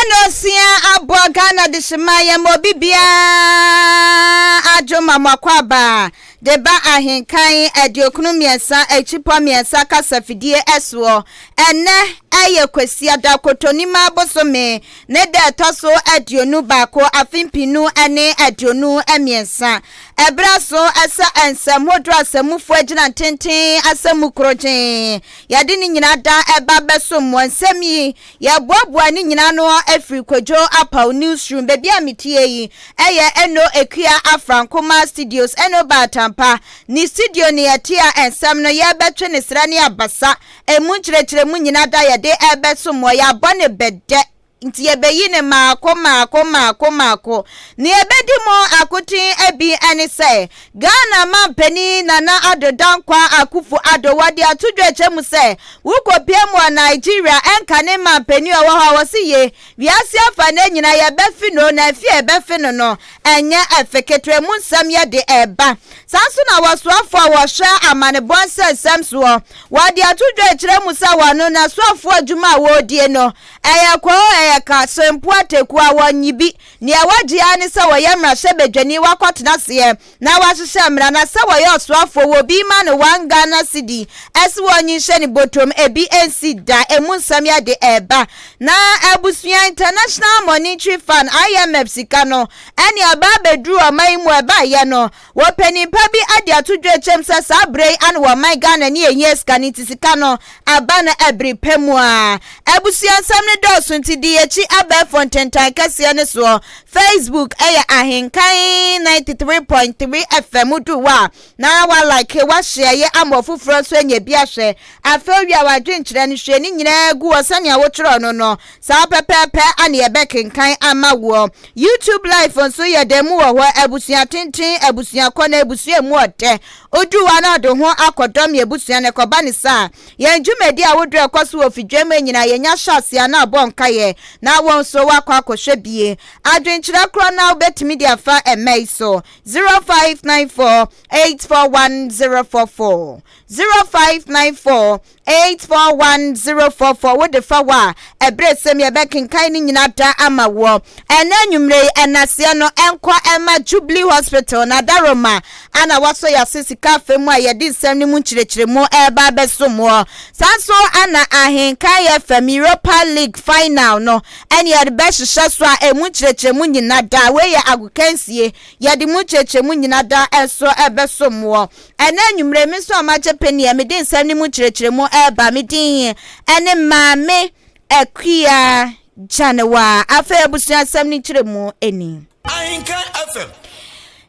Nnɔnsia abɔ Ghana dehyema yɛma obi biara adwo ma mo akwaaba de ba ahenkan 93 akyipɔ mmiɛnsa kasafidie soɔ. Ɛnnɛ ɛyɛ Kwasiada Kotonima bosome ne da ɛtɔ so 21 afe 2023. Ɛberɛ aso sɛ nsɛm hodoɔ a sɛmufoɔ agyina ntenten asɛm mu korogyenn yɛde ne nyinaa da ɛba bɛsom mo. Nsɛm yi Yɛboaboa ne nyina ano afiri Kwadwo Apaw Newsroom, baabi a metie yi yɛ Eno Akua Afrankoma Studios, Eno Baatampa ne studio ne yɛte a nsɛm no yɛrebɛtwe ne serɛ ne abasa, ɛmu nkyerɛkyerɛmu nyina da yɛde rebɛsom mo, yɛabɔ ne bɛdɛ nti yɛbɛyi ne maako maako maako maako. Nea ɛbɛdi mu akoten abien ne sɛ, Ghana manpanin Nana Addo Dankwa Akuffo Addo wɔde ato dwa kyerɛ mu sɛ, wokɔpie mu wɔ Nigeria ɛnka ne manpanin a ɔwɔ hɔ a wɔse ye, wiase afa nnɛ nyinaa yɛbɛfe no na afi a yɛbɛfe no no ɛnyɛ ɛfe ketewa emu nsɛm yɛde ɛreba. Saa nso na wɔsoafoɔ a wɔhwɛ amanebɔ nsɛnsɛm soɔ wɔde ato dwa kyerɛ mu sɛ wɔno n'asoafoɔ adwuma a wɔredie no ɛyɛ kwa o ɛyɛ ka, sempo atakuo a wɔnnye bi. Nea wɔgye ara ne sɛ wɔyɛ mmarahyɛbadwani, wakɔtena aseɛ na wahyehyɛ mmara, na sɛ wɔyɛ ɔsoafoɔ, wɔbi ma no one Ghana cedi ɛse wɔnyi nhyɛ ne botom, ebi nsi da, emu nsɛm yɛ de ɛreba. Na abusua International Monetary Fund, IMF, sika no ɛne aba abɛduru ɔman yi mu, ɛbaeɛ no, Wɔ panin pa bi ade ato dwa kyɛm sɛ saa berɛ yi ano wɔ ɔman Ghana ne yɛhia sika no nti sika no aba no ɛbere pa mu a. Abusua nsɛm no dɔɔso nti di yɛkyi abɛɛfo ntentan kɛseɛ no soɔ. Facebook ɛyɛ Ahenkan 93.3 FM wodu hɔ a na wa like wa share yɛ ama ɔfoforɔ nso anya bi ahwɛ. Afei wowie a w'adwenkyerɛ no hwie ne nyinaa gu hɔ sɛnea wotwerɛɛ no no saa pɛpɛɛpɛ ane yɛbɛkenkan ama woɔ. YouTube live nso yɛ dɛn mu wɔ hɔ abusua tenten abusua kɔ na abusua emu ɔdɛ odu hɔ a na ɔde ho akɔdɔm yɛn abusua no ɛkɔba ne saa yɛn dwumadi ahodoɔ ɛkɔ so wɔ fidwa mu nyinaa yɛnya hyɛ aseɛ a na abɔ nkaeɛ na wɔn nso wakɔ akɔhwɛ bie adwenkyerɛ korɔ na wobɛtumi de afa ɛmɛ yi so 0594 841 044 0594 841044 Wode fa hɔ a, ɛberɛ sɛm yɛbɛkenkan ne nyina da ama woɔ. Ɛnɛ anwummerɛ yi, ɛnaseɛ no ɛnkɔ ɛma Jubilee Hospital na Daroma ana wasɔ yɛase sika afa mu a yɛde nsɛm no mu nkyerɛkyerɛmu ɛreba abɛsom woɔ. Saa nso ana Ahenkan FM Europa League Final no ɛne yɛde bɛhyehyɛ so a ɛmu nkyerɛkyerɛmu nyina da. Wei yɛ agokansie, yɛde mu nkyerɛkyerɛmu nyina da ɛso ɛbɛsom woɔ. Ɛnnɛ anwummere, me nso a magye peneɛ, mede nsɛm no mu nkyerɛkyerɛmu reba. Me din ne Maame Akua Gyanewa. Afei abusua nsɛm no nkyerɛmu ni. Ahenkan FM.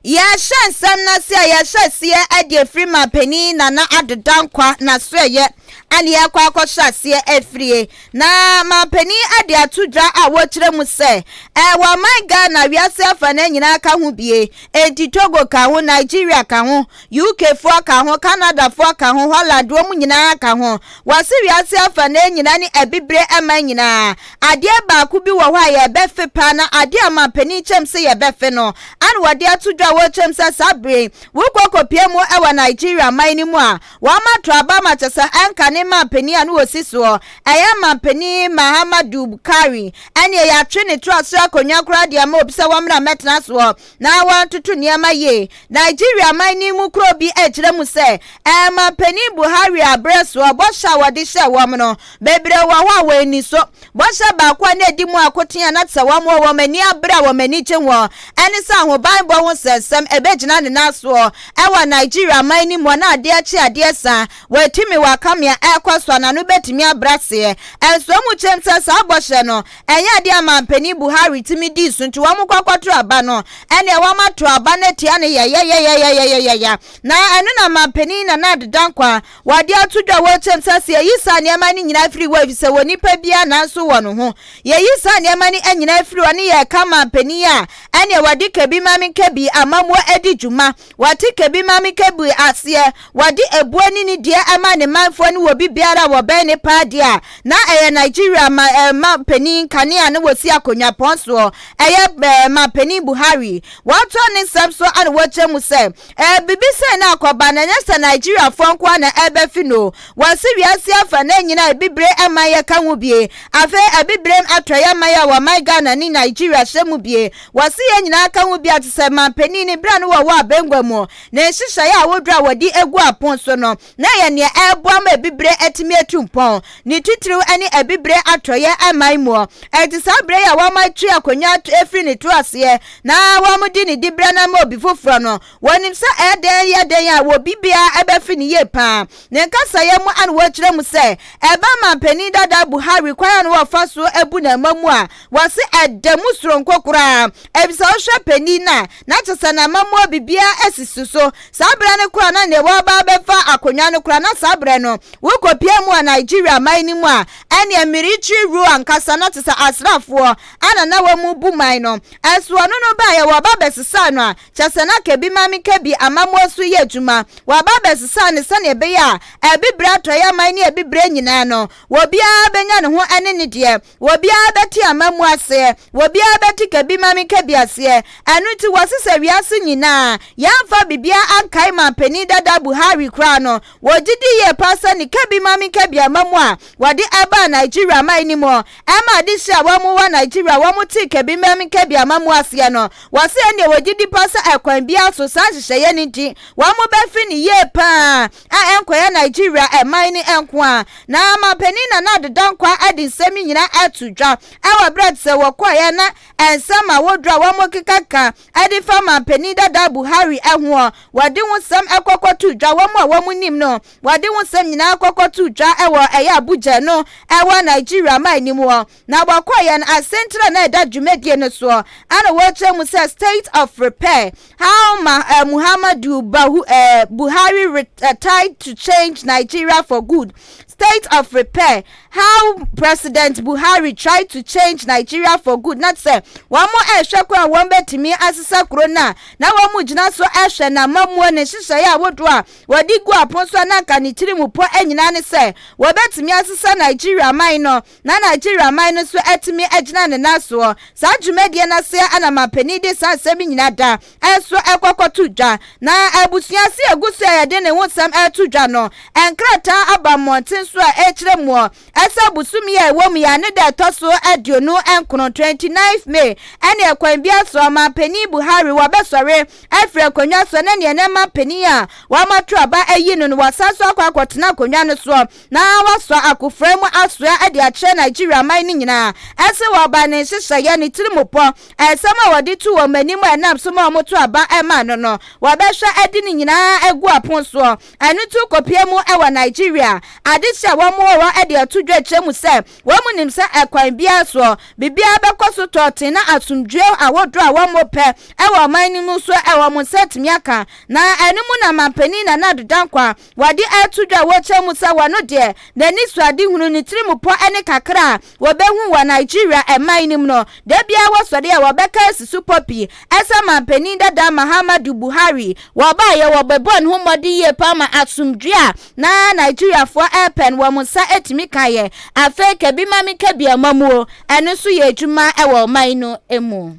Yɛhyɛ nsɛm no ase a, yɛhyɛ aseɛ de afiri Mampanin Nana Addo Dankwa n'asoɛeɛ ɛne yɛrekɔ akɔhyɛ aseɛ afirie. Na mampanin de ato dwa a wɔkyerɛ mu sɛ ɛwɔ ɔman Ghana wiase afanan nyinaa ka ho bie. Enti Togo ka ho, Nigeria ka ho, UK foɔ ka ho, Canada foɔ ka ho, Holland wɔn nyinaa ka ho. Wɔse wiase afanan nyinaa ne abibire man nyinaa. Adeɛ baako bi wɔ hɔ a yɛbɛfe paa na adeɛ a mampanin kyɛm sɛ yɛbɛfe no ana wɔde ato dwa a wɔkyerɛ mu sɛ saa bere yi wokɔ kɔpie mu wɔ Nigeria man no mu a Wɔato aba ma kyɛ sɛ ɛnka ne manpanin a na ɔsi soɔ, ɛyɛ manpanin Mahamadou Bukari. Ɛnneɛ yɛatwe ne toa so akonnwa koraa de ama obi sɛ wɔmmra mmɛtena soɔ na wɔntoto nneɛma yie. Nigeria man no mu kuro bi rekyerɛ mu sɛ ɛyɛ manpanin Buhari aberɛ soɔ bɔhyɛ a wɔde hyɛɛ wɔn no, bebree wɔ hɔ a wɔanni so. Bɔhyɛ baako a na ɛdi mu akoten a na te sɛ wɔn wɔ wɔn ani abere a wɔn ani gye ho ne sɛ ahobanbɔ ho nsɛnsɛm ɛbɛgyina ne nan soɔ wɔ Nigeria man no mu a na adeɛ kye adeɛ sa, wɔatumi wɔaka mea ɛrekɔ so a n'ano bɛtumi abrɛ aseɛ. Nso wɔn kyerɛm sɛ saa bɔhyɛ no ɛnyɛ adeɛ a manpanin Buhari tumi dii so nti wɔn kɔ kɔto aba no ɛneɛ wɔn ato aba no atia no yɛyɛyɛyɛyɛyɛyɛya na ɛno na manpanin Nana Addo Dankwa Wɔde ato dwa wɔ kyɛm sɛ sɛ yɛyi saa nneɛma no nyinaa firi hɔ efisɛ wɔ nipa biara nanso wɔ no ho. Yɛyi saa nneɛma no nyinaa firi hɔ ne yɛreka manpanin a ɛneɛ wɔde kabi ma me nkabi amammuo adi dwuma. Wɔte kabi ma me nkabi aseɛ. Wɔde ebuo ne nidie ma ne manfoɔ ne. ne obi biara a wɔbɛn ne paa deɛ a, na ɛyɛ Nigeria ma eh, ma panin kanea ne wɔsi akonnwa pɔn soɔ, ɛyɛ eh, ma panin Buhari. Wɔatoa ne nsɛm so ana wɔkyerɛ mu sɛ, eh, biribi sɛn na akɔba na ɛnyɛ sɛ Nigeriafoɔ nko ara na ɛbɛfi no. Wɔse wiase afa na nyinaa abibire man yɛ ka ho bie. Afei abibirem atɔeɛ man a wɔman Ghana ne Nigeria hyɛ mu bie. Wɔse yɛn nyinaa ka ho bi a te sɛ manpanin no berɛ a no wɔwɔ abengua mu. Ne nhyehyɛeɛ ahodoɔ a wɔde agu apon so no na ɛyɛ nea ɛreboa ma abibire atumi atu mpɔn, ne titiriw ne abibire atɔeɛ man mu. Enti saa berɛ yi a wɔatwe akonnwa afiri ne to aseɛ na wɔde ne diberɛ no ama obi foforɔ no, Wɔnim sɛ ɛyɛ dɛn yɛ dɛn a obi biara bɛfe no yie paa. Ne nkasaeɛ mu ana wɔkyerɛ mu sɛ ɛba manpanin dada Buhari kwan a na wɔfa so bu n'amammuo a, wɔse ɛda mu soronko koraa. Efisɛ wohwɛ panin no a, na kyerɛ sɛ n'amammuo biribiara sisi so. Saa berɛ no koraa na neɛ wɔreba abɛfa akonnwa no koraa na saa berɛ no wokɔpia mu wɔ Nigeria man no mu a, ɛneɛ military rule ankasa na kyerɛ sɛ asraafoɔ ana na wɔbu man no. Ɛnso ɔno no baeɛ wɔba bɛsesaa no a, Kyerɛ sɛ na Kabi Maame Kabi amammuo so yɛ adwuma. Wɔaba abɛsesa no sɛdeɛ ɛbɛyɛ a Abibire Atɔeɛ aman ne Abibire nyinaa no, obiara bɛnya ne ho ne ne deɛ. Obiara bɛte amammuo aseɛ. Obiara bɛte Kabi Maame Kabi aseɛ. Ɛno nti wɔse sɛ wiase nyinaa yɛamfa biribiara ankae Manpanin dada Buhari koraa no, Wɔgye di yie paa sɛ ne Kabi Maame Kabi amammuo a wɔde baa Nigeria man no mu ɛma adehye a wɔn wɔ Nigeria wɔn tee Kabi Maame Kabi amammuo aseɛ no. Wɔse ɛnneɛ wɔgye di paa sɛ ɛkwan biara so saa nhyehyɛeɛ no nti wɔn bɛfe no yie paa a ɛnkɔyɛ Nigeria man no nko ara. Na Mampanin Nana Addo Dankwa de nsɛm yi nyinaa ato dwa wɔ berɛ a te sɛ wɔkɔeɛ na nsɛm ahodoɔ a wɔkeka ka de fa manpanin dada Buhari hoɔ, wɔde ho nsɛm kɔkɔ too dwa, wɔn a wɔn nim no, wɔde ho nsɛm nyinaa kɔkɔ too dwa wɔ ɛyɛ Abuja no ɛwɔ Nigeria man no mu hɔ. Na wɔkɔeɛ no, asɛntire a na ɛda dwumadie no soɔ ana wɔkyerɛ mu sɛ State of Repair, How Ma, uh, Muhammadu Bahu, uh, Buhari Retired to Change Nigeria for Good. State of Repair, How President Buhari Tried to Change Nigeria for Good na sɛ wɔn rehwɛ kwan a wɔn bɛtumi asesa kuro no a na wɔn gyina so hwɛ n'amammuo ne nhyehyɛeɛ ahodoɔ a wɔde gu apon so a na anka ne tiri mu pɔ nyinaa ne sɛ wɔbɛtumi asesa Nigeria man no na Nigeria man no nso atumi agyina ne nan soɔ. Saa dwumadie no aseɛ na mampanin de saa nsɛm yi nyinaa da nso kɔkɔto dwa. Na abusua se ɛgu so a yɛde ne ho nsɛm reto dwa no, nkrataa aba mmɔnten so a ɛrekyerɛ muɔ sɛ bosome yi a ɛwɔ mu yi a ne da ɛtɔ so 29, 29th May, ɛne ɛkwan biara so ɔmanpanin Buhari wɔbɛsɔre afiri akonnwa so ne neɛ ne manpanin a wɔato aba ayi no no wɔasan so akɔ akɔtena akonnwa no soɔ na wasɔ akofra mu asoa de akyerɛ Nigeria man no nyinaa sɛ wɔba ne nhyehyɛeɛ, ne tirimupɔ, nsɛm a wɔde to wɔn anim a ɛnam so ma wɔto aba ma no no, wɔbɛhwɛ de ne nyinaa agu apon soɔ. Ɛno nti wokɔpue mu wɔ Nigeria adehye a wɔwɔ hɔ de ato dwa kyerɛ mu sɛ wɔn nim sɛ ɛkwan biara soɔ biribiara bɛkɔ so tɔɔten na asomdwoeɛ ahodoɔ a wɔpɛ wɔ ɔman no mu nso wɔn nsa atumi aka. Na ɛno mu na Manpanin Nana Addo Dankwa Wɔde reto dwa a wɔkyerɛ mu sɛ wɔno deɛ n'anisoadehunu, ne tirimupɔ ne kakra a wɔbɛhu wɔ Nigeria man no mu no, da biara wɔsɔre a wɔbɛka asi so pɔ pii sɛ manpanin dada Mahamadou Buhari. Wɔbaeɛ wɔbɛbɔɔ ne ho mmɔden yie paa ma asomdwoeɛ a na Nigeriafoɔ repɛ no wɔn nsa tumi kaeɛ. Afei kabi ma menka bi amammuo, ɛno nso yɛ adwuma wɔ ɔman no mu.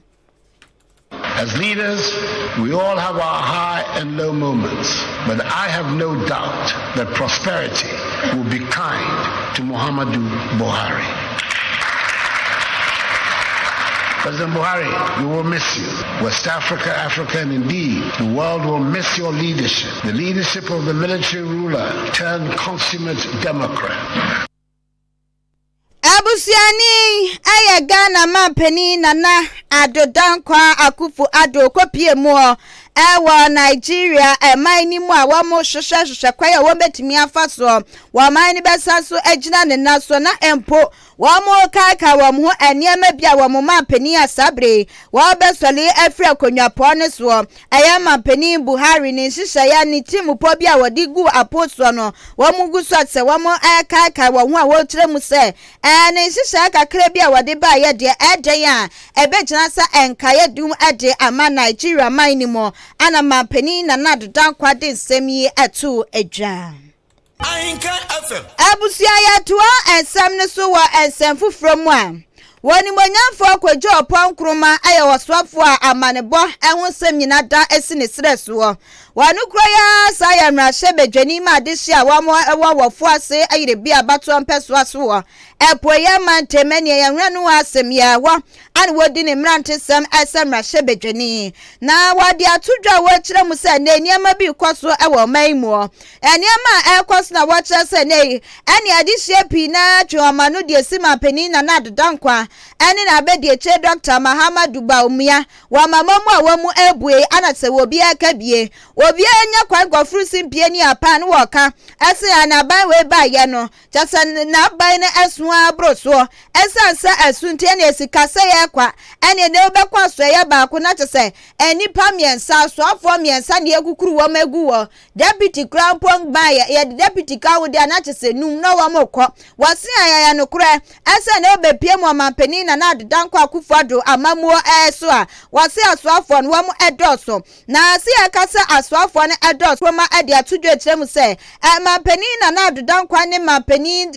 As leaders, we all have our high and low moments, but I have no doubt that prosperity will be kind to Muhammadu Buhari. President Buhari, we will miss you. West Africa, Africa, and indeed, the world will miss your leadership. The leadership of the military ruler turned consummate Democrat. Abusuani yɛ Ghana manpanin Nana Addo Dankwa Akuffo Addo kɔpie muɔ wɔ Nigeria man no mu a wɔn hwehwɛ hwehwɛ kwan a wɔn bɛtumi afa soɔ wɔn man no bɛsan so agyina ne nan soɔ na mpo wɔn kaekae wɔn ho nneɛma bi a wɔn manpanin a saa bere yi wɔbɛsɔre afiri akonnwapɔn no soɔ Ɛyɛ Manpanin Buhari ne nhyehyɛeɛ ne tirimupɔ bi a wɔde guu apo soɔ no, wɔn gu so sɛ wɔn rekaekae wɔn ho a wɔrekyerɛ mu sɛ ɛɛ ne nhyehyɛeɛ kakra bi a wɔde baeɛ deɛ ɛdɛn a ɛbɛgyina sɛ nkaeɛ dum de ama Nigeria man no mu. Ana Manpanin Nana Addo Dankwa de nsɛm yi too dwa. Ahenka FM. Abusua yɛtoa nsɛm no so wɔ nsɛm foforɔ mu a, wɔ Onimuonyamfoɔ Kojo Oppong Nkrumah yɛ ɔsoafoɔ a amanebɔ ho nsɛm nyina da si ne serɛ soɔ. Wɔ no kuro yi ara saa yɛ mmarahyɛ badwani ma adehye a wɔn wɔ wɔ Foase Ayerebe abatoɔ mpɛsoa so wɔ Apueɛ mantam ɛneɛ yɛn werɛ no ho asɛm yi a ɛhɔ ana wɔdi ne mmerantesɛm sɛ mmarahyɛ badwani na wɔde ato dwa a wɔkyerɛ mu sɛ nnɛ nneɛma bi rekɔ so wɔ ɔman yi mu. Nneɛma a ɛrekɔ so na wɔkyerɛ sɛ nnɛ yi ɛne adehyeɛ pii na twe wɔn ano de asi manpanin Nana Addo Dankwa ɛne n'abadiakyire Dɔkta Mahamadou Bawumia wɔ amamma mu a wɔn mu abue ana sɛ obiara ka bie obiara nya kwan kɔforo simpie ne apa ne wɔka ɛsɛ ana aban wei baayɛ no Kyerɛ sɛ n'aban no ɛso ara boro soɔ. Ɛsiane sɛ ɛso nti ɛneɛ sikasɛeɛ kwa. Ɛneɛ nɛ wobɛkɔ asoɛeɛ baako na kyerɛ sɛ nnipa mmiɛnsa, asoafoɔ mmiɛnsa na yɛkukuru wɔn agu hɔ. Deputy koraa mpo mmaeɛ, yɛde deputy ka ho deɛ a na kyerɛ sɛ num na wɔn rekɔ. Wɔse ɛyɛ nokorɛ ɛsɛ nɛ wobɛpie mu ɔmanpanin Nana Addo Dankwa Akufo Addo amammuo so a, wɔse asoafoɔ no wɔn ɛdɔɔso. Na se yɛka sɛ asoafoɔ no dɔɔso ma de ato dwa kyerɛ mu sɛ Manpanin Nana Addo Dankwa ne Manpanin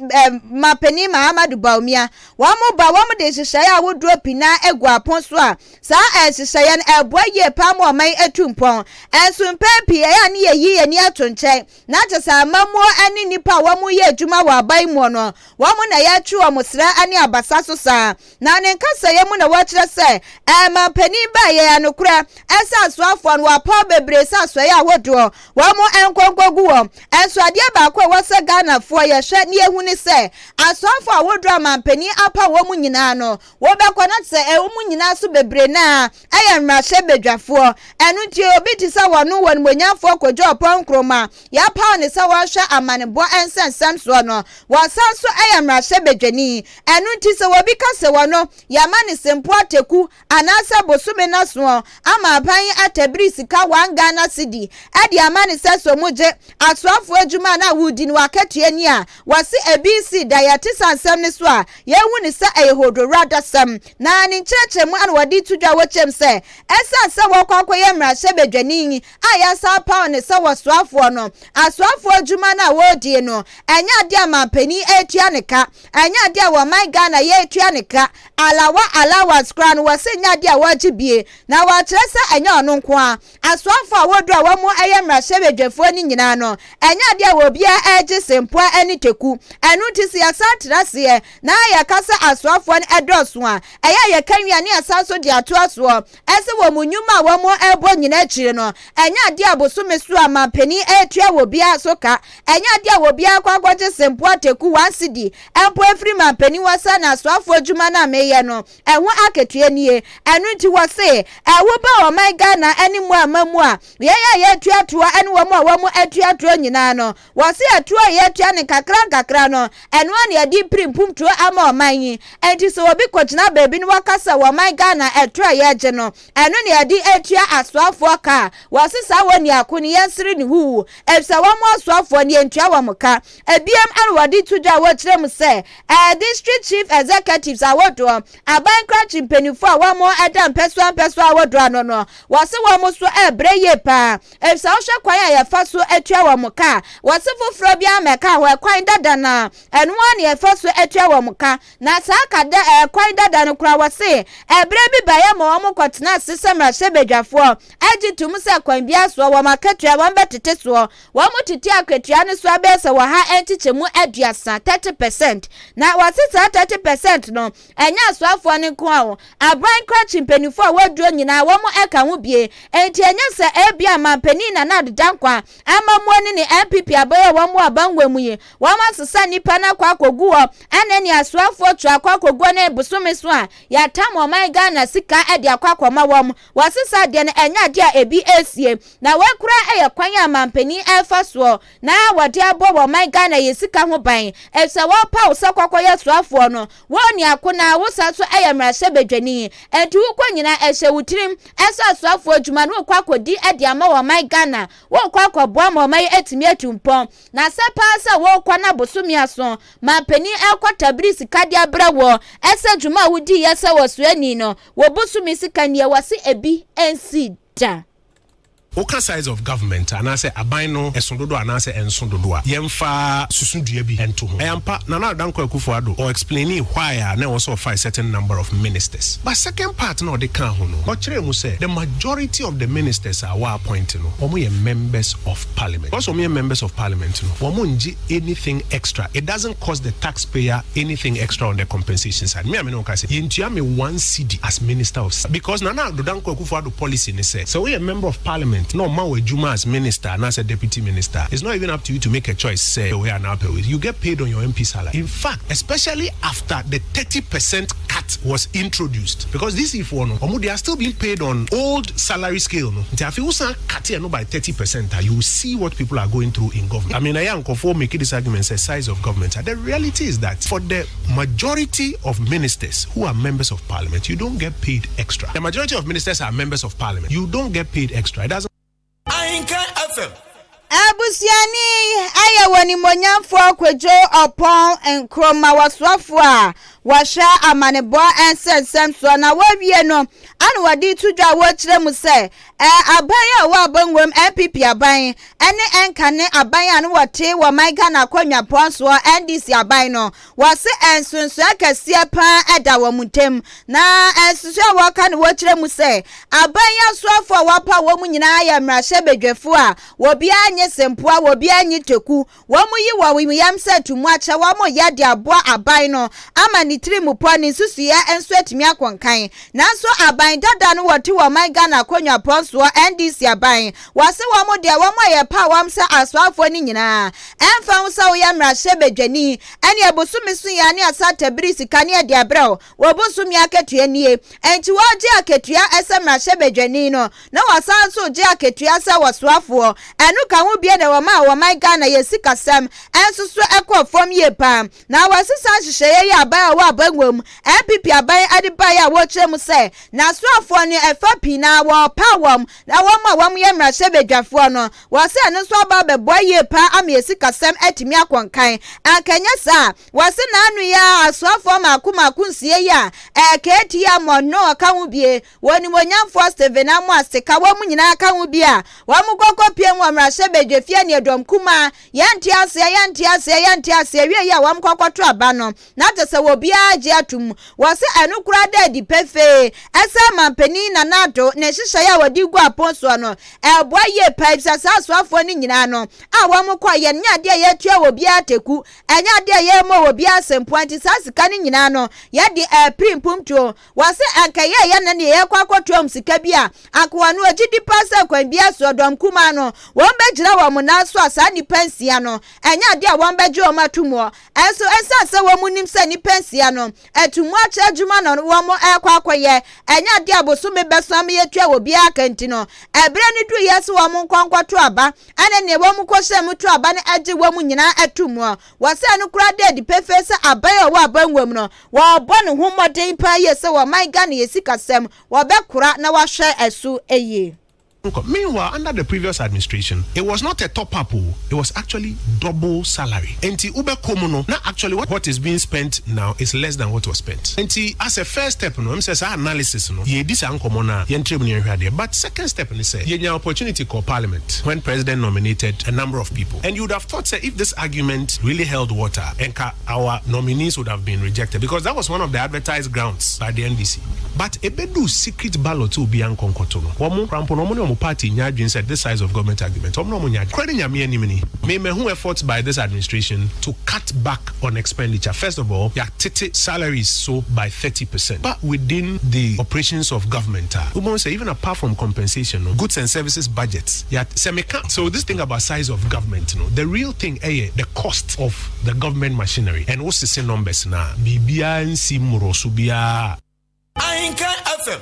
Manpanin Mahamadou Bawumia wɔn ba wɔn de nhyehyɛeɛ ahodoɔ pii na agu apon so a saa nhyehyɛeɛ no ɛboa yie paa ma ɔman atu mpɔn. Nso mpɛn pii ɛyɛ a ne yɛyi yɛn ani ato nkyɛn na kyerɛ sɛ amammuo ne nnipa a wɔyɛ adwuma wɔ aban mu no wɔn na yɛtwe wɔn srɛ ne abasa so saa. Na ne nkasɛeɛ mu na wɔkyerɛ sɛ ɛma mpanin baeɛ a nokorɛ ɛsɛ asoafoɔ no wɔapaw bebree sɛ asoɛeɛ ahodoɔ wɔn nkɔ nkɔgu wɔn. Nso adeɛ baako a ɛwɔ sɛ Ghanafoɔ yɛhwɛ na yɛhu ne sɛ asoafoɔ ahodoɔ a manpanin apaw wɔn nyinaa no wobɛkɔ na sɛ wɔn nyinaa so bebree no ara yɛ mmarahyɛbadwafoɔ. Ɛno nti obi te sɛ wɔno wɔ Animuonyamfoɔ Kojo Oppong Nkrumah yɛapaw no sɛ wɔnhwɛ amanebɔ nsɛnsɛm soɔ no wɔsan nso yɛ mmarahyɛbadwani. Ɛno nti sɛ obi ka sɛ wɔno, yɛama no sempo ateku anaasɛ bosome nasoɔ ama aban yi atabiri sika one Ghana cedi de ama no sɛ sɛ ɔmo gye asoafoɔ adwuma a na woredi no w'akatua ni a, wɔse ebi nsii da. Yɛte saa nsɛm no so a, yɛhu no sɛ ɛyɛ hodworadasɛm. Na ne nkyerɛkyerɛmu a na wɔde to dwa wɔ kyɛm sɛ ɛsiane sɛ wɔkɔ akɔyɛ mmarahyɛbadwani a yɛasan apaw no sɛ wɔsoafoɔ no, asoafoɔ adwuma no a wɔredie no, ɛnyɛ adeɛ a manpanin retua ne ka. Ɛnyɛ adeɛ a wɔman Ghana yɛretua ne ka, alawa allowance koraa no wɔse nyɛ adeɛ a wɔregye bie. Na wɔakyerɛ sɛ ɛnyɛ ɔno nko ara, asoafoɔ a wɔduru a wɔn yɛ mmarahyɛbadwafoɔ no nyinaa no, ɛnyɛ adeɛ a obiara regye sempoa ne teku. Ɛno nti sɛ yɛsan tena aseɛ na yɛka sɛ asoafoɔ no dɔɔso a, ɛyɛ a yɛka wie a ne yɛsan nso de atoa soɔ sɛ wɔn nnwuma a wɔrebɔ nyinaa akyiri no, ɛnyɛ adeɛ a bosome so a manpanin retua wɔ obiara so ka. Ɛnyɛ adeɛ a obiara kɔ akɔgye sempoa teku one cedi mpo afiri manpanin hɔ sɛ n'asoafoɔ adwuma no a meyɛ no, ɛho akatua nie. Ɛno nti wɔse, ɛwo ba ɔman Ghana ne mu amammuo a, yɛn a yɛtua toɔ ne wɔn a wɔtua toɔ nyinaa no, Wɔse ɛtoɔ a yɛtua no nkakra nkakra no, ɛno ara na yɛde piri mpumtuo ama ɔman yi. Enti sɛ obi kɔgyina baabi na waka sɛ wɔ ɔman Ghana ɛtoɔ a yɛgye no, ɛno na yɛde retua asoafoɔ ka a, wɔse saa wɔ niako no yɛnsere no huhu, efisɛ wɔn asoafoɔ no yɛntua wɔn ka. Ebiem ɛna wɔde to dwa a wɔkyerɛ mu sɛ, ɛɛ District Chief Executives ahodoɔ, aban krakye mpanimfoɔ a wɔn da mpɛsoa mpɛsoa ahodoɔ ano no, wɔse wɔn nso ɛrebrɛ yie paa. Efisɛ wohwɛ kwan a yɛfa so tua wɔn ka a, wɔse foforɔ biara mmɛka ho, ɛkwan dada no ara, ɛno ara na yɛfa so tua wɔn ka. Na saa ka da, ɛkwan dada no koraa, wɔse ɛberɛ bi baeɛ ma wɔn kɔtena ase sɛ mmarahyɛbadwafoɔ, gye tom sɛ kwan biara soɔ wɔn akatua wɔbɛtete soɔ. Wɔtete akatua no so abɛyɛ sɛ wɔha nkyekyɛmu 30, 30%. Na wɔse saa 30% no, Ɛnyɛ asoafoɔ no nko ara o, aban krakye mpaninfoɔ a wɔaduro nyinaa wɔn ka ho bie. Enti ɛnyɛ sɛ ebia manpanin Nana Addo Dankwa amammuo ne ne NPP abɛyɛ wɔn wɔ abangua mu yi, wɔn asesa nnipa no akɔ akɔgu hɔ ɛna ɛne asoafoɔ tu akɔ akɔgu hɔ ne bosome so a yɛatam ɔman Ghana sika de akɔ akɔma wɔn. Wɔsesa adeɛ no ɛnyɛ adeɛ a ebi resie. Na wei koraa yɛ kwan a manpanin refa soɔ na wɔde abɔ wɔn man Ghana yɛ sika ho ban efisɛ wɔpaw sɛ kɔkɔyɛ soafoɔ no wo onuako na wo san so yɛ mmarahyɛbadwani enti wokɔ nyina ɛhyɛ wo tirim sɛ asoafoɔ adwuma no wokɔ akɔdi de ama wɔn man Ghana wokɔ akɔboa ma ɔman yi atumi atu mpɔn na sɛ paa sɛ wokɔ na bosome aso manpanin ɛkɔ tabiri sika de abrɛ woɔ ɛsɛ dwuma a wodiiɛ sɛ wɔsoani no wo bosome sika nie wɔse ebi nsi da. Woka size of government anaasɛ aban no ɛso dodo anaasɛ ɛnso dodo a, yɛmfa susudua bi ɛnto ho. Ɛyɛ ampa, Nana Addo Dankwa Akufo-Addo ɔ explain why a na ɛwɔ sɛ ɔfa a certain number of ministers, but second part na ɔde ka ho no, ɔkyerɛ mu sɛ the majority of the ministers a wɔ appoint no, wɔn yɛ members of parliament. Because wɔn yɛ members of parliament no, wɔn ngye anything extra. It doesn't cost the taxpayer anything extra on the compensation side. Me a me ne wo ka sɛ yɛntua me 1 cedi as minister of, because Nana Addo Dankwa Akufo-Addo policy ne sɛ woyɛ member of parliament na ɔma wɔ adwuma as minister anaasɛ deputy minister, it's not even up to you to make a choice sɛ wei anaa pɛ wei. You get paid on your MP salary. In fact, especially after the 30% cut was introduced, because this foɔ no, ɔmo, they are still being paid on old salary scale no. Nti afei wosan cut ɛno by 30%, you will see what people are going through in government. I mean, ɛyɛ nkɔfoɔ make this argument sɛ size of government. The reality is that for the majority of ministers who are members of parliament, you don't get paid extra. The majority of ministers are members of parliament. You don't get paid extra. It doesn't Ahinkan FM. Abusuani ayɛ wɔ nimonyamfoɔ Kojo Oppong Nkrumah, wɔsoafoɔ a wɔhwɛ amanebɔ nsɛnsɛm soɔ, na wɔawie no ana wɔde to dwa a wɔrekyerɛ mu sɛ ɛ aban a ɛwɔ abangwam, NPP aban, ɛne ɛnkane aban a no wɔte wɔ man Ghana akonnwapɔn soɔ, NDC aban no, wɔse nsonsoɛ kɛseɛ paa ɛda wɔn ntam. Na nsonsoɛ a wɔka no, wɔkyerɛ mu sɛ aban yi asoafoɔ a wɔapa wɔn nyinaa yɛ mmarahyɛbadwafoɔ a wɔbiara nye sempoa, wɔbiara nye teku. Wɔn yi wɔ yam sɛ tumu akyɛ wɔn yɛ de aboa aban no ama ne tiri mu pɔ ne nsusuiɛ nso atumi akɔnkan. Nanso aban dada no wɔte wɔ man Ghana akonnwapɔn soɔ, NDC aban, wɔse wɔn deɛ, wɔn a yɛpa wɔn sɛ asoafoɔ no nyinaa, ɛmfa ho sɛ woyɛ mmarahyɛbadwani, ɛne abosome so yɛ ne asa tabiri sika ne ɛde abrɛw wɔbosome akatua nie. Enti wɔgye akatua ɛsɛ mmarahyɛbadwani no na wɔsan nso gye akatua sɛ wɔsoafoɔ. Ɛno ka ho bie na wɔma a wɔman Ghana yɛ sikasɛm ɛnso so ɛkɔ fam yie paa. Na wɔasesa nhyehyɛeɛ yi, aban a wɔwɔ abangua mu, NPP aban de baeɛ a wɔrekyerɛ mu sɛ n'asoafoɔ no ɛfa pii na wɔrepa wɔn na wɔn a wɔyɛ mmarahyɛbadwafoɔ no, wɔsɛ ɛno nso aba abɛboa yie paa ama yɛ sikasɛm atumi akɔnkan. Ankanyɛ saa, wɔse n'ano yi a asoafoɔ mako mako nsia yi a ɛkɛɛti ama no ɔka ho bie, wɔn nimonyamfoɔ Stephen Amoah Sika, wɔn nyinaa ka ho bi a wɔn kɔkɔ pie wɔ mmarahyɛbadwafie ne ɛdɔm kumaa yɛnte aseɛ, yɛnte aseɛ, yɛnte aseɛ wie yi a wɔn kɔkɔto aba no na kyɛ sɛ obiara gye atum. Wɔsɛ ɛno koraa da adi pefee ɛsɛ mampanin Nana Addo ne nhyehyɛeɛ a wɔde gu apɔn soɔ no ɛboa yie paa, ebisa saa asoafoɔ no nyinaa no a wɔn kɔ yɛn nyɛ adeɛ a yɛtua wɔ obiara teku, ɛnyɛ adeɛ a yɛmmɔ wɔ obiara asɛmpoa. Nti saa sika no nyinaa no yɛde ɛpiri mpomtuo. Wɔsɛ ankɛyɛ yɛ no ne yɛkɔ akɔtoa mu sika bi a akoa no ogye di paa sɛ kwan bi aso ɔdɔm kumaa no wɔn bɛgyina wɔn nan so a saa nnipa nsia no ɛnyɛ adeɛ a wɔn bɛgye wɔn ato mu. Ɛnso ɛnsan sɛ wɔn nim sɛ nnipa nsia no atumu akyɛ adwuma na wɔn ɛrekɔ akɔyɛ, ɛnyɛ adeɛ a bosome bɛso ama yɛtua wɔ biara ka. Nti no ɛberɛ no du yɛ sɛ wɔn nkɔ nkɔto aba, ɛne nea wɔn kɔhyɛ mu to aba no agye wɔn nyinaa ato mu. Wɔsɛ no koraa da adi pefee sɛ aban a ɔwɔ abangua mu no wɔrebɔ ne ho mmɔden paa yie sɛ wɔman Ghana yɛ sikasɛm wɔbɛkora na wɔahwɛ ɛso yie. Meanwhile, under the previous administration, it was not a top up, oh, it was actually double salary. Enti wobɛkɔ mu no, na actually what is being spent now is less than what was spent. Enti as a first step no, I'm say analysis no, yɛdi saa nkɔmmɔ no a, yɛntrɛ mu ne yɛnhwɛ adeɛ. But second step ne sɛ, yɛnya opportunity called parliament when president nominated a number of people. And you would have thought sɛ if this argument really held water, enka our nominees would have been rejected, because that was one of the advertised grounds by the NDC. But ebedu secret ballot obi ankɔnkɔto no, wɔn krampo no, wɔn ne wɔn party nya adwene sɛ this size of government argument, wɔn na wɔn nya adwene. Kura ne Nyame anim ni. Me mehu efforts by this administration to cut back on expenditure. First of all, yɛatete salaries so by 30%. But within the operations of government, we won't say even apart from compensation, no, goods and services budgets. Yeah, so this thing about size of government, no, the real thing, the cost of the government machinery and what's the numbers now? Bibia nsi mmoro biara. Ahinkan FM.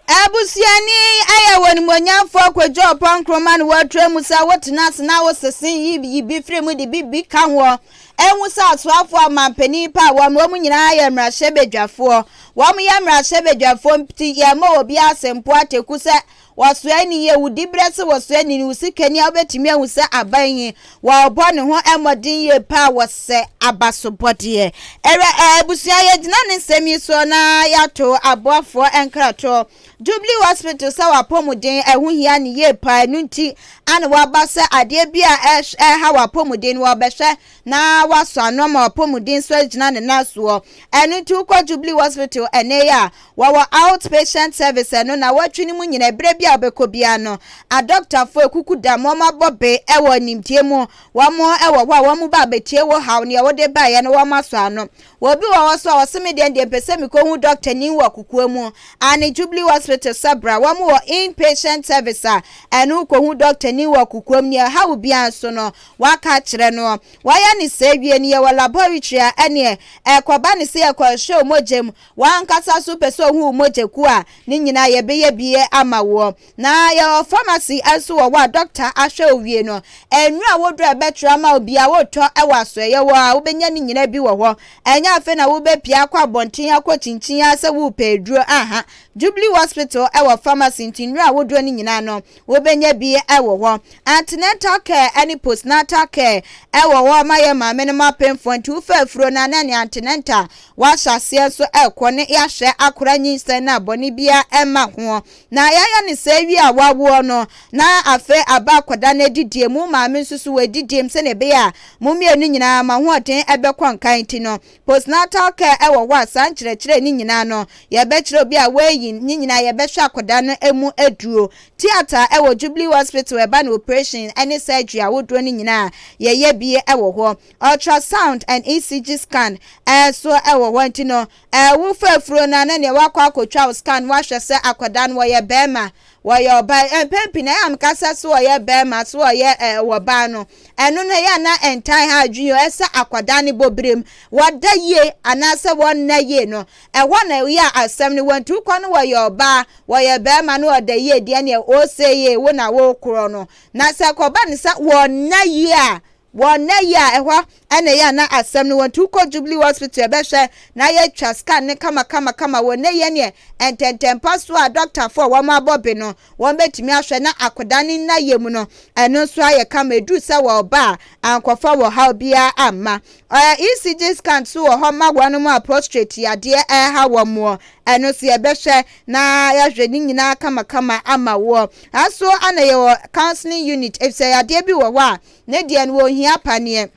Abusuani ayɛ wɔ nimonyamfoɔ Kojo Oppong Nkrumah no wɔatura mu sɛ wotena ase na wosese yi yi bi firi mu de bi bi ka hoɔ. Ehu sɛ asoafoɔ amanpanin pa a wɔn wɔn nyinaa yɛ mmarahyɛbadwafoɔ. Wɔn yɛ mmarahyɛbadwafoɔ nti yɛmmɔ obiara asempo ateku sɛ wɔsoa ni yɛ wo diberɛ sɛ wɔsoa ni ne wo sikani a wobɛtumi ahu sɛ aban yi wɔrebɔ ne ho mmɔden yie paa wɔsɛ abasobɔdeɛ. Ɛwɛ abusua yɛgyina ne nsɛm yi soɔ na yɛato aboafoɔ nkratoɔ. Jubilee Hospital sɛ w'apɔmuden ɛho hia no yie paa ɛno nti ana waba sɛ adeɛ bi a ɛha w'apɔmuden no wɔbɛhwɛ na wasɔ ano ama w'apɔmuden nso agyina ne nan soɔ. Ɛno nti wokɔ Jubilee Hospital ɛnɛ yi a wɔwɔ out patient service ɛno na wɔatwi no mu nyina ɛberɛ bi a wobɛkɔ biara no adɔktafoɔ ekuku dam wɔn abɔ be ɛwɔ nimdeɛ mu wɔn ɛwɔ hɔ a wɔn ba abɛtie wo haw neɛ wode baeɛ no wɔn asɔ ano. Obi wɔ hɔ so a ɔse me deɛ deɛ mpɛ sɛ mekɔhu dɔktani wɔ kokoa mu. Aane Jubilee Hospital sɛ bra, wɔn wɔ in patient service a ɛno wokɔhu dɔktani wɔ kokoam nea ɛha wo biara nso no waka akyerɛ no. Wayɛ ne saa wie no yɛwɔ laboratory a ɛneɛ ɛkɔba ne sɛ yɛkɔhwɛ wo mogya mu, wankasa nso wopɛ sɛ ohu wo mogya kuo a ne nyinaa yɛbɛyɛ bi ama woɔ. Na yɛwɔ pharmacy nso wɔ hɔ a dɔkta ahwɛ wo wie no, nnuro a wodɔ a ɛbɛtwerɛ ama wo biara wotɔ wɔ asoɛeɛ hɔ a wobɛnya ne nyinaa bi wɔ hɔ. Ɛnyɛ afei na wobɛpue akɔ abɔnten akɔ kyinkyin ara sɛ worepɛ aduro aha. Jubilee Hospital wɔ pharmacy nti nnuro a wodɔ no nyinaa no wobɛnya bi wɔ hɔ. Antenatal care ne postnatal care wɔ hɔ ma yɛn maamenom apemfoɔ nti wofa afuro no a na ne antenatal woahyɛ aseɛ nso rekɔ ne yɛahwɛ akora nyinsɛn no a bɔne biara mma ho. Na yɛayɛ no saa wie a wawoɔ no, na afei aba akwadaa no adidie mu, wo maame nso so w'adidie mu sɛdeɛ ɛbɛyɛ a mo mmienu nyinaa mo ahoɔden bɛkɔ nkan nti no, postnatal care wɔ hɔ a saa nkyerɛkyerɛ no nyinaa no yɛbɛkyerɛ obi a wayi ne nyinaa yɛbɛhwɛ akwadaa no mu aduro. Theatre wɔ Jubilee Hospital ɛba no operation ne surgery ahodoɔ no nyinaa yɛyɛ bi wɔ hɔ. Ultrasound and ECG scan nso wɔ hɔ nti no Ɛɛ wo fa afuro no a na neɛ wakɔ akɔtwa wo scan wahwɛ sɛ akwadaa no wɔyɛ bɛɛma wɔyɛ ɔbaa mpɛn pii na ɛyɛ a meka sɛ so ɔyɛ bɛɛma so ɔyɛ ɛɛ ɔbaa no ɛno no ɛyɛ a na ɛntan ha adwene o ɛsɛ akwadaa no bɔbirem wɔda yie anaasɛ wɔnna yie no ɛhɔ na ɛyɛ a asɛm no wɔntu kɔ no wɔyɛ ɔbaa wɔyɛ bɛɛma no ɔda yie deɛ neɛ ɔsɛ yie wo na wokorɔ no na sɛ kɔba no sɛ wɔnna yie a Wɔ nnɛ yi a ɛhɔ na ɛyɛ a na asɛm no wɔ nti wokɔ Jubilee Hospital yɛbɛhwɛ na yɛatwa scan no kama kama kama wɔ nnɛ yi ɛneɛ ntɛntɛmpa so a dɔktafoɔ a wɔn abɔ be no wɔn bɛtumi ahwɛ na akoda no nna yɛ mu no ɛno nso ayɛ kama ɛduru sɛ wɔba a ankɔfa wɔ haw biara amma. Ɛɛ ECG scan nso wɔ hɔ ma wɔn a prostrate yadeɛ ɛreha wɔn moɔ ɛno nso yɛbɛhwɛ na yɛahwɛ ne nyinaa kama kama ama woɔ. Aso ana yɛwɔ counseling unit efisɛ yadeɛ bi wɔ hɔ a Ne deɛ no wɔnhia paneɛ.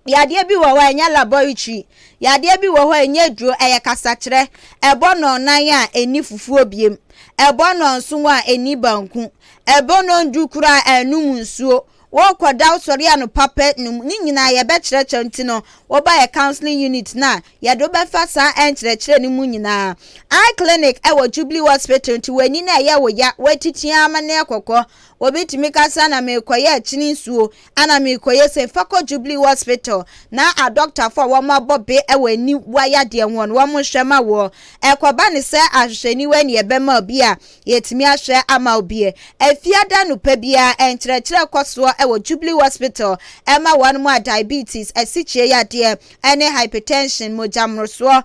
Yadeɛ bi wɔ hɔ a ɛnyɛ laboratory. Yadeɛ bi wɔ hɔ a ɛnyɛ aduro, ɛyɛ kasakyerɛ. Ɛbɔ nnɔnnan a ɛnni fufuo biem. Ɛbɔ nnɔnson a ɛnni banku. Ɛbɔ nnɔndu koraa a ɛnnom nsuo. Wokɔda wosɔre anɔpa pɛ nom. Ne nyinaa yɛbɛkyerɛkyerɛ nti no woba yɛ counseling unit no a yɛde wo bɛfa saa nkyerɛkyerɛ no mu nyinaa. Eye clinic ɛwɔ Jubilee Hospital nti w'ani no ɛyɛ wo ya, woatiti ara ma no yɛ kɔkɔɔ. Obi tumi ka sɛ ana merekɔyɛ akyini nsuo, ana merekɔyɛ sei, fa kɔ Jubilee Hospital na adɔktafo a wɔn abɔ be wɔ aniwa yadeɛ ho no wɔn nhwɛ ma woɔ. Ɛkɔba ne sɛ ahwehwɛniwa ni ɛbɛma obi a, yɛtumi ahwɛ ama obi. Afiada anɔpa biara nkyerɛkyerɛ kɔ soɔ wɔ Jubilee Hospital ɛma wɔn a diabetes, asikyire yadeɛ, ne hypertension, mogya mmorosoɔ,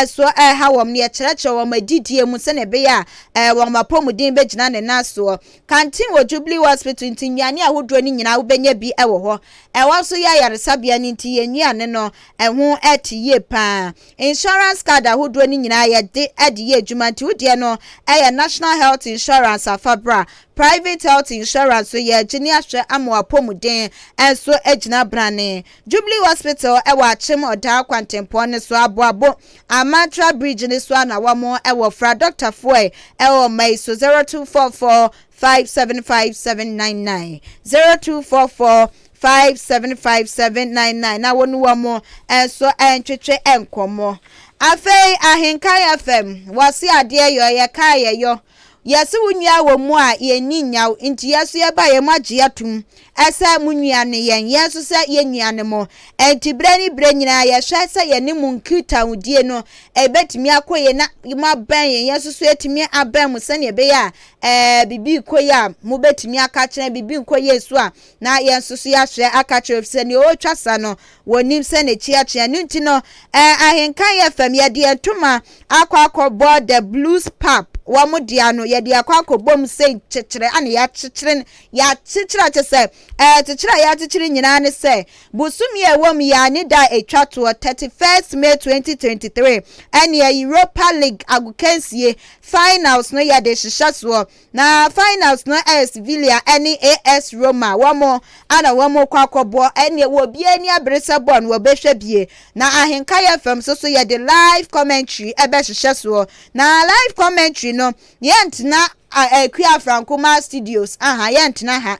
so ɛreha wɔn no, yɛkyerɛkyerɛ wɔn adidie mu sɛdeɛ ɛbɛyɛ a wɔn apɔmuden bɛgyina ne nan soɔ. Canteen wɔ Jubilee Hospital nti nnuane ahodoɔ no nyinaa wobɛnya bi wɔ hɔ. Ɛhɔ nso yɛ ayaresabea no nti yɛn nnuane no ɛho te yie pa ara. Insurance card ahodoɔ no nyinaa yɛde de yɛ adwuma nti wo deɛ no yɛ National Health Insurance afa bra. Private Health Insurance nso yɛregye ne ahwɛ ama w'apɔmuden nso agyina brane. Jubilee Hospital wɔ Akyem Ɔdaa kwantempɔn no so, Aboabo Amantra Bridge no so a na wɔn wɔ fra dɔktafoɔ ɛwɔ ɔma yi so 0244 575 799 0244 575 799 na wɔne wɔn nso ntwetwe nkɔmmɔ. Afei Ahenkan FM wɔse adeɛ yɔ yɛkaa yɛyɔ. Yɛse wo nua wɔ mu a yɛnni nyaw, nti yɛn nso yɛba yɛn moagye atom sɛ mo nua ne yɛn, yɛn nso sɛ yɛn nua ne mo. Enti berɛ ne berɛ nyinaa yɛhwɛ sɛ yɛne mo nkitahodie no ɛbɛtumi akɔ yie na moabɛn yɛn, yɛn nso so yɛatumi abɛn mo sɛdeɛ ɛbɛyɛ a ɛɛ biribi rekɔ yie a mobɛtumi aka akyerɛ, biribi nkɔ yie nso a na yɛn nso so yɛahwɛ aka akyerɛ, efisɛ nea ɔretwa sa no wɔnim sɛ n'akyi akyea. Ɛno nti no, ɛɛ Ahenkan yɛ fam, yɛde yɛn ntoma akɔ akɔbɔ The Blues Pub, wɔn dea no, yɛde akɔ akɔbɔ mu sei kyekyere ana yɛakyekyere no, yɛakyekyere akyɛ sɛ ɛɛ kyekyere a yɛakyekyere nyinaa ne sɛ bosome a ɛwɔ mu yi a ne da a ɛtwa toɔ 31st May 2023 ɛneɛ Europa League agokansie finals no yɛde hyehyɛ soɔ. Na finals no ɛyɛ Sevilla ɛne AS Roma wɔn ana wɔn kɔ akɔbɔ ɛneɛ wɔ obiara ani abere sɛ bɔɔl no wɔbɛhwɛ bie. Na Ahenka yɛ fam nso so yɛde live commentary ɛbɛhyehyɛ soɔ. Na live commentary no yɛntena Akua Frankoma Studios aha yɛntena ha.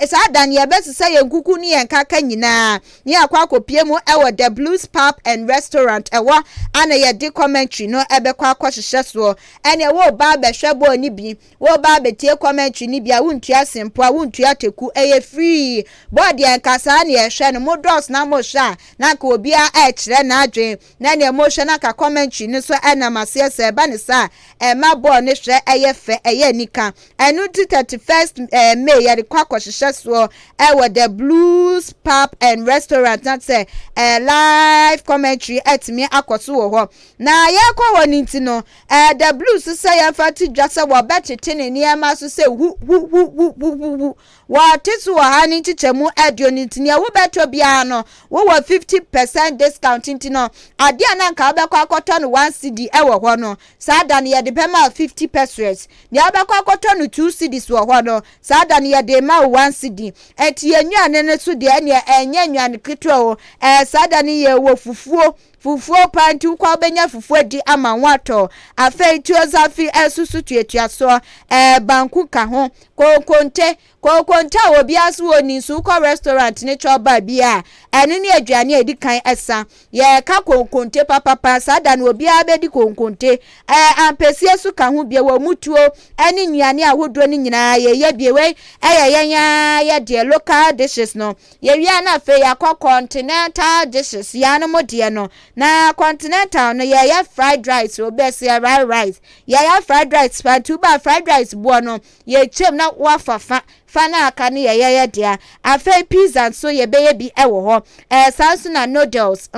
Saa da no yɛbɛsesa yɛn kuku ne yɛn kaka nyinaa ne yɛakɔ akɔpie mu ɛwɔ The Blues Pub and Restaurant ɛwɔ ana yɛde commentary no ɛbɛkɔ akɔhyehyɛ soɔ. Ɛneɛ wɔreba abɛhwɛ bɔɔl no bi, wɔreba abɛtie commentary no bi a wontua sempoa, wontua teku, ɛyɛ free. Bɔɔl deɛ nka saa ne yɛhwɛ no, mo dɔɔso na mohwɛ a na nka obiara ɛrekyerɛ n'adwene na nea mohwɛ na nka commentary no nso ɛnam aseɛ sɛ ɛba ne saa a ɛma bɔɔl no hwɛ ɛyɛ fɛ, ɛyɛ anika. Ɛno nti 31st eh, May yɛde kɔ akɔhyehyɛ soɔ ɛwɔ The Blues Pub and Restaurant na sɛ eh, live commentary ɛtumi akɔ so wɔ hɔ. Na yɛkɔ hɔ no nti no, eh, The Blues sɛ yɛmfa to dwa sɛ wɔbɛtete ne nneɛma so sɛ hu hu hu hu hu hu hu. Wɔte so wɔ ha ne nkyekyɛmu 20 nti nea wobɛtɔ biara no wowɔ 50% discount nti no adeɛ a na nka wobɛkɔ akɔtɔ no 1 cedi ɛwɔ hɔ no saa da no yɛde bɛma wo 50 pesewas. Nea wobɛkɔ akɔtɔ no 2 cedis wɔ hɔ no saa da no yɛde ma wo 1 cedi. Ɛnti yɛn nnuane no so deɛ ɛneɛ ɛnyɛ nnuane ketewa o. Ɛɛ saa da no yɛwɔ fufuo fufuo paa nti wokɔ a wobɛnya fufuo adi ama wo atɔ. Afei tuozafi nso so tuatua soɔ. Ɛɛ banku ka ho. Konkonte konkonte a obiara so wɔ ni nso wokɔ restaurant ne chop bar bi a ɛno ne aduane a ɛdi kan ɛsa. Yɛka konkonte papapa saa da no obiara bɛdi konkonte. Ɛɛ ampesie so ka ho bie wɔ mutuo ɛne nnuane ahodoɔ no nyinaa yɛyɛ bie. Wei ɛyɛ yɛn ara yɛ deɛ local dishes no. Yɛwie na afei yɛakɔ continental dishes yɛn mo deɛ no. Na continental no yɛyɛ fried rice, obɛsi fried rice. Yɛyɛ fried rice pa nti woba fried rice boɔ no yɛkyɛm na wafa fa fa na aka no yɛyɛ yɛ dea. Afei pizza nso yɛbɛyɛ bi ɛwɔ hɔ. Ɛɛ saa nso na noodles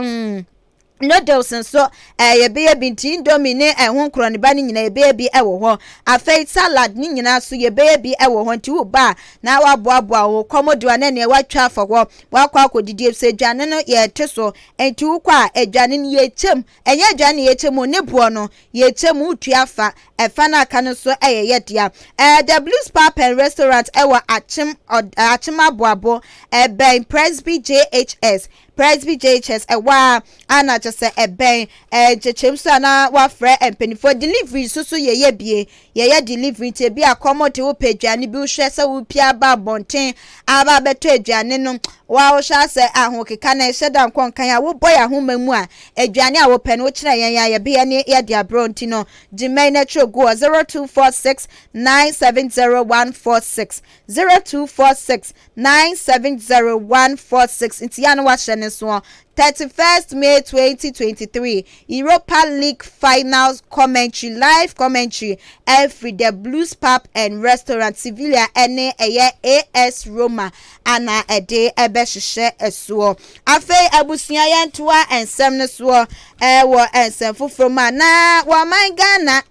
noodles nso ɛɛ yɛbɛyɛ bi nti Indomie ne ɛho nkorɔniba no nyinaa yɛbɛyɛ bi ɛwɔ hɔ. Afei salad ne nyinaa nso yɛbɛyɛ bi ɛwɔ hɔ nti woba a na waboaboa wo kɔmɔdoa ne nea watwa afa hɔ wakɔ akɔdidi sɛ aduane no yɛte so nti wokɔ a aduane no yɛkyɛm ɛnyɛ aduane no yɛkyɛm o ne boɔ no yɛkyɛm wotua fa ɛfa no aka no nso ɛyɛ yɛ dea. Ɛɛ The Blues Pub and Restaurant ɛwɔ Akyem Akyem Aboabo ɛbɛn Presby JHS. Presby JHS ɛwɔ a ana kyɛ sɛ ɛbɛn ɛɛ nkyekyɛm so a na wafrɛ mpanimfoɔ. Delivery nso so yɛyɛ bie, yɛyɛ delivery nti ebi akɔmɔ de wopɛ aduane bi wohwɛ sɛ wopia aba abɔnten aba abɛtɔ aduane no wa wohwɛ asɛ ahokeka na ɛhyɛ da nkɔnkan a wobɔ yɛn ahoma mu a aduane a wopɛ no wokyerɛ yɛn a yɛbɛyɛ ne yɛde aborɔ nti no gyimɛn na kyerɛ gu wɔ 0246970146, 0246970146 nti yɛn no wahyɛ ne soɔ 31st May 2023 Europa League finals commentary, live commentary ɛfiri The Blues Pub and Restaurant. Sevilla ɛne ɛyɛ AS Roma ana ɛde ɛbɛhyehyɛ ɛsoɔ. Afei abusua yɛntoa nsɛm no soɔ ɛwɔ nsɛm foforɔ mu a na wɔman Ghana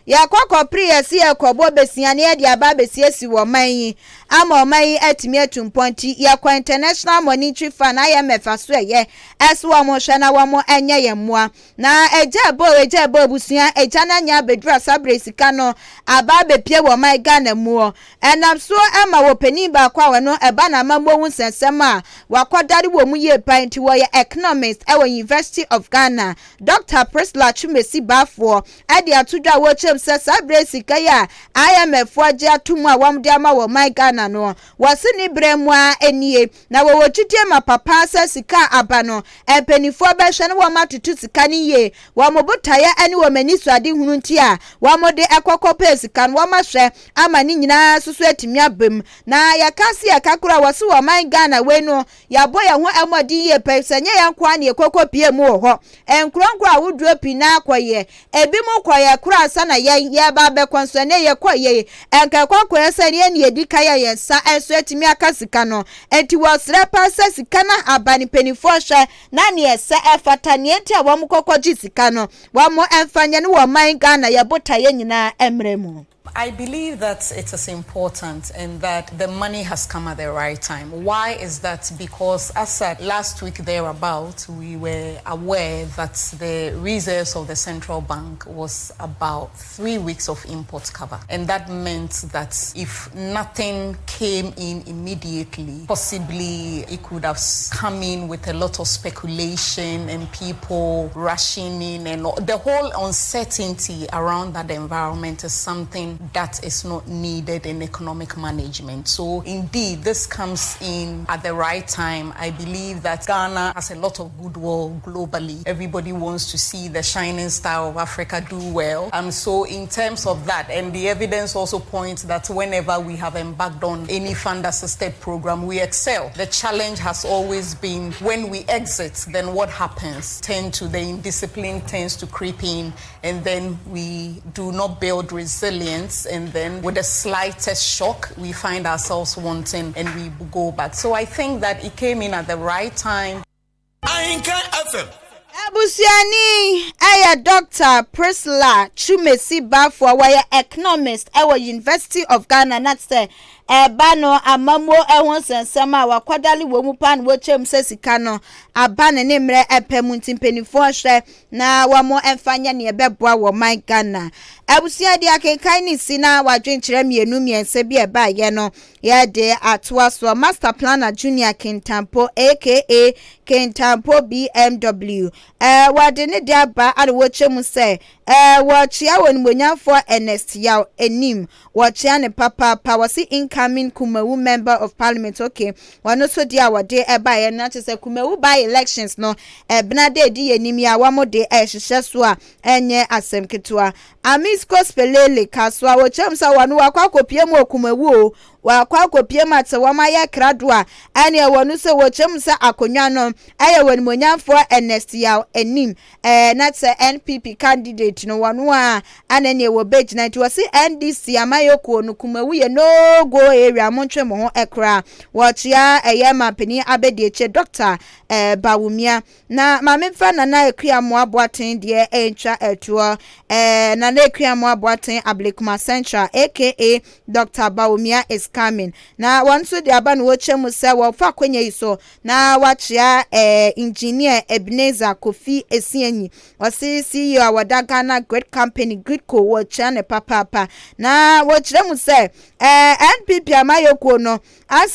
yɛkɔ kɔpere yɛsi yɛkɔbɔ besia ne yɛde aba abɛsiesie wɔ ɔman yi ama ɔman yi atumi atu mpɔnti. Yɛkɔ International Monetary Fund IMF aso ɛyɛ ɛso wɔn hwɛ na wɔn nyɛ yɛn mmoa na agya ɛbɔ agya ɛbɔ abusua agya no anya abɛduru asabere sika no aba abɛpie wɔ ɔman Ghana mu ɛnam so ɛma wɔ panin baako a wɔno ɛba na amammuo ho nsɛnsɛm a wakɔdare wɔ mu yie pa nti wɔyɛ economist ɛwɔ University of Ghana, Dr Priscilla Twumasi Baafoɔ ɛde ato dwa a wɔkyerɛ wɔkyerɛ mu sɛ saa berɛ sika yi a IMF foɔ agye ato mu a wɔn de ama wɔ man Ghana no, wɔse ne berɛ mu ara nie, na wɔwɔ gyidie ma papa sɛ sika a aba no, mpanimfoɔ bɛhwɛ na wɔn atoto sika no yie. Wɔn botaeɛ ne wɔn anisoadehunu nti a wɔn de kɔ kɔpɛɛ sika no, wɔn ahwɛ ama ne nyinaa nso so atumi aba mu. Na yɛka se yɛka koraa a, wɔse wɔ ɔman Ghana wei no, yɛabɔ yɛn ho mmɔden yie pɛ, sɛ nyɛ yɛn nko ara na yɛkɔkɔ pie mu wɔ hɔ. Nkuro nkuro ahodoɔ pii no ara kɔeɛ. Ebinom kɔeɛ koraa ansa na yɛn yɛreba abɛkɔ nso ɛnnɛ yɛkɔeɛ yi, anka ɛkɔ akɔyɛ sɛ yɛn na yɛdi kan a yɛn nsa nso atumi aka sika no. Enti wɔsrɛ paa sɛ sika no aba no mpanimfoɔ nhwɛ na neɛ ɛsɛ ɛfata, neɛ nti a wɔn kɔkɔgye sika no, wɔn mfa nyɛ ne wɔ ɔman Ghana yɛ botaeɛ nyinaa mmerɛ mu. I believe that it is important and that the money has come at the right time. Why is that? Because as at last week thereabout, we were aware that the reserves of the central bank was about three weeks of import cover. And that meant that if nothing came in immediately, possibly it could have come in with a lot of speculation and people rushing in and the whole uncertainty around that environment is something that is not needed in economic management. So indeed, this comes in at the right time. I believe that Ghana has a lot of goodwill globally. Everybody wants to see the shining star of Africa do well. And so in terms of that, and the evidence also points that whenever we have embarked on any fund-assisted program, we excel. The challenge has always been when we exit, then what happens? Tend to the indiscipline tends to creep in, and then we do not build resilience, and then with the slightest shock, we find ourselves wanting and we go back. So I think that it came in at the right time. Ahinkan FM. Abusuani yɛ Dɔkta Priscilla Twumasi Baffour, wɔyɛ Economist wɔ University of Ghana na sɛ ɛba no amammuo ho nsɛnsɛm a wakwadale wɔ mu paa na wɔkyerɛ mu sɛ sika no aba ne ne mmerɛ pɛ mu nti mpanimfoɔ nhwɛ na wɔn mfa nyɛ nea ɛbɛboa wɔ man Ghana. Abusua de akenkan ne si na wadwenkyerɛ mmienu mmiɛnsa bi a ɛbaeɛ no yɛde atoa soɔ. Master Planner Junior Kintampo aka Kintampo BMW ɛɛ wɔde ne de aba a na wɔkyerɛ mu sɛ ɛɛ wɔkyea wɔ animuonyamfoɔ Ernest Yaw anim wɔkyea ne papaapa wɔse incoming Kumawu member of parliament okay wɔn nso deɛ a wɔde ɛbaeɛ no akyerɛ sɛ Kumawu by elections no ɛbena de edi yɛn anim yi a wɔn de ɛhyehyɛ so a ɛnyɛ asɛm ketewa. Amisco Spelele ka so a wɔkyerɛ mu sɛ wɔn wakɔ akɔpie mu wɔ Kumawu o Wɔakɔ akɔpue mu ate wɔn ayɛ krado a, ɛneɛ wɔn nso wɔkyerɛ mu sɛ akonnwa no ɛyɛ wɔn animuonyamfoɔ Ernest Yaw anim ɛɛ na sɛ NPP candidate no wɔn a ana neɛ wɔbɛgyina nti wɔse NDC amayɛkuo no Kumawu yɛ no go area montwe mo ho koraa wɔkyea ɛyɛ mampanin abɛdiakyire Doctor ɛɛ Bawumia Na ma memfa Nana Akua Amoah Boateng deɛ ntwa toɔ. Eh, Nana Akua Amoah Boateng Ablekuma Central aka Doctor Bawumia is coming. Na wɔn nso de aba na wɔkyɛ mu sɛ wɔfa akwanya yi so na wɔakyea eh, Engineer Ebenezer Kofi Esienyi. Ɔse CEO a wɔda Ghana Grid Company, GRIDCo, wɔkyea no papaapa. Na wɔkyerɛ mu sɛ eh, NPP amayɛkuo no asɛ